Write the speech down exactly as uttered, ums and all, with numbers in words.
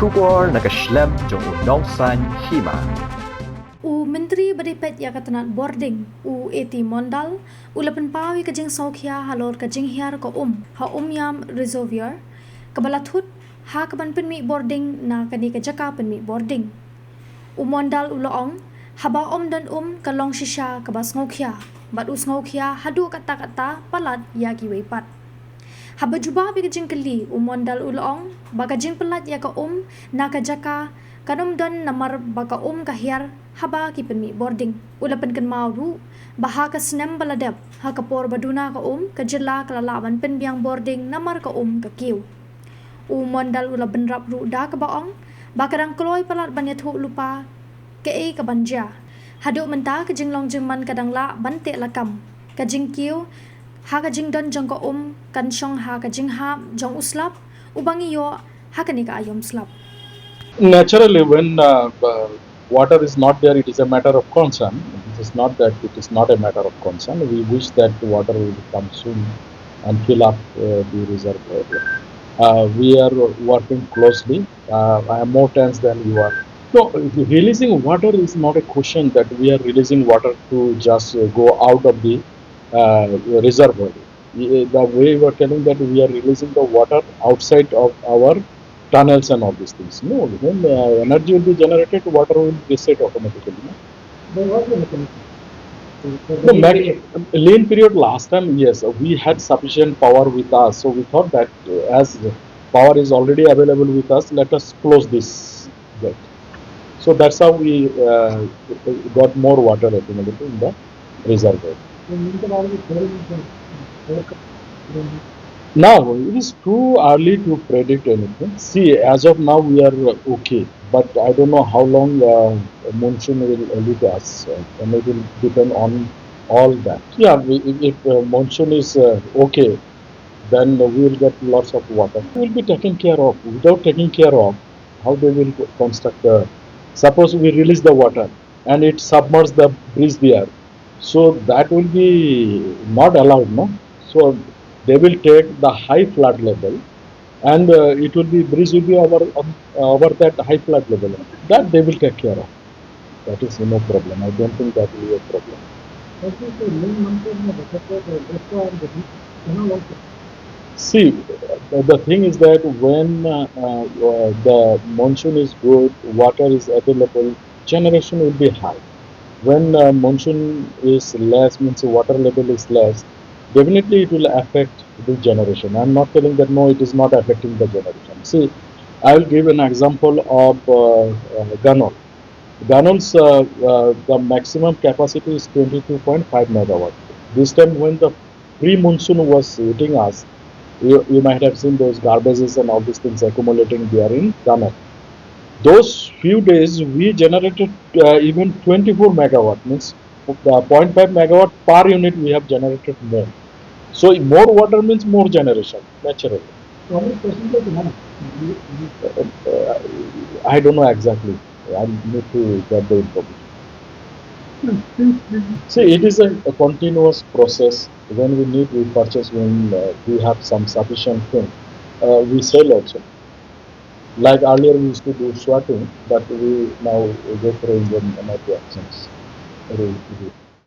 Khubor na ka shlem jong u nongsaiñ hima. U Myntri ba dei peit ïa ka tnat bording, u A T Mondal, u la pynpaw ïa ka jingsngewkhia halor ka jinghiar ka um ha Umiam Reservoir, kaba la thut ha kaban pynmih bording na kane ka jaka pynmih bording. U Mondal u la ong, haba ym don um ka long shisha kaba sngewkhia, bad u sngewkhia haduh katta katta palat ïa kiwei pat. Haba jubab ïa ka jingkylli, u Mondal u la ong ba ka jingpyllait ïa ka um na ka jaka kan ym don namar ba ka um ka hiar haba ki pynmih bording. U la pynkynmaw ruh ba ha ka snem ba la dep, ha ka por ba duna ka um, ka jylla ka la lah ban pynbiang bording namar ka um ka kiew. U Mondal u la bynrap ruh da kaba ong ba ka dang kloi palat ban ïathuh lypa kaei kaban jia. Haduh mynta ka jinglong jingman ka dang lah ban teh lakam. Ka jingkiew ha ka jingdon jong ka um kan shong ha ka jinghap jong u slap uba ngi ïoh ha kane ka aïom slap. Naturally, when uh, uh, water is not there, it is a matter of concern. It is not that it is not a matter of concern. We wish that the water will come soon and fill up uh, the reservoir. Uh, we are working closely. Uh, I am more tense than you are. No, releasing water is not a question that we are releasing water to just uh, go out of the uh, reservoir. The way we are telling that we are releasing the water outside of our tunnels and all these things. No, when uh, energy will be generated, water will reset automatically. No? There was a mechanism. No, mac- lean period last time, yes, we had sufficient power with us. So we thought that uh, as power is already available with us, let us close this gate. So that's how we uh, got more water available in the reservoir. So, meantime, already there is a Now, it is too early to predict anything. See, as of now, we are uh, okay, but I don't know how long uh, monsoon will uh, lead us, uh, and it will depend on all that. Yeah, we, if- if uh, monsoon is uh, okay, then we will get lots of water. We will be taken care of. Without taking care of, how they will construct the? Suppose we release the water and it submerge the bridge there, so that will be not allowed, no? So they will take the high flood level, and uh, it will be bridge will be over um, over that high flood level. That they will take care of. That is no problem. I don't think that will be a problem. What is the main monsoon in the Bhattacharya, Deshwa and the Canal also? See, uh, the thing is that when uh, uh, uh, the monsoon is good, water is available, generation will be high. When uh, monsoon is less, means water level is less, definitely it will affect the generation. I'm not telling that no, it is not affecting the generation. See, I will give an example of uh, uh, Ganol. Ganol's uh, uh, the maximum capacity is twenty-two point five megawatt. This time when the pre-monsoon was hitting us, you, you might have seen those garbages and all these things accumulating there in Ganol. Those few days we generated uh, even twenty-four megawatt, means uh, zero point five megawatt per unit we have generated more. So more water means more generation, naturally. So, how many percentage now? Uh, I don't know exactly. I need to get the information. See, it is a, a continuous process. When we need, we purchase. When uh, we have some sufficient thing, uh, we sell also. Like earlier, we used to do swapping, but we now go for Indian energy actions.